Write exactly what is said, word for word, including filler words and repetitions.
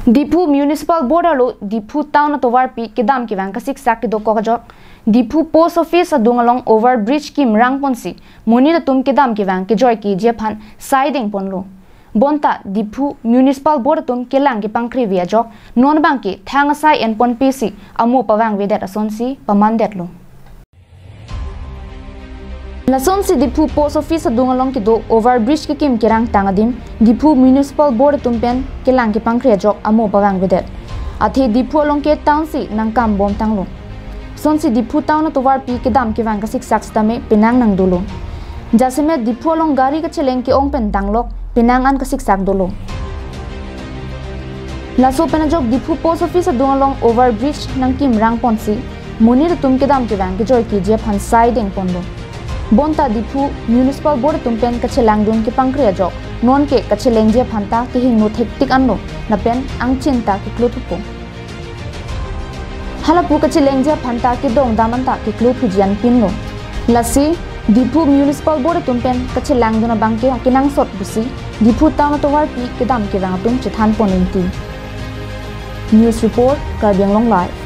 Diphu Municipal Board arlo Diphu Town atovarpi kedam kevang kasiksak kedokok ajok Diphu Post Office adung along over bridge kim rangponsi monit atum kedam kevang kejoike ji aphan saideng ponlo. Bonta Diphu Municipal Board atum kelang kepangkrevi ajok non abangke thang asai enponpisi amo pavangvedet asonsi pamandetlo. Lasonsi Diphu Post Office adung along kedo over bridge kekim kerangtang adim Diphu Municipal Board atum pen kelang kepangkre ajok amo pavangvedet. Athe Diphu along ke town si nangkambomtanglo. Sonsi Diphu Town atovarpi kedam kevang kasiksak sitame penang nangdolo. Jasemet Diphu along gari kacheleng ke-ong pen danglok penang an kasiksak dolo. Laso pen ajok Diphu Post Office adung along over bridge nangkim rangponsi monit atum kedam kevang kejoike ji aphan saideng ponlo. Bonta Diphu Municipal Board atum pen kachelangdun kepangkre ajok nonke kachelengji aphanta kehingno thektik anlo lapen angchin ta keklo thupo. Halapu kachelengji aphanta kedongdam anta keklo thuji anpinlo. Lasi Diphu Municipal Board atum pen kachelangdun abangke akenangsot pusi Diphu Town atovarpi kedam kevang atum chethanpon inti. News report, Karbi Anglong Live.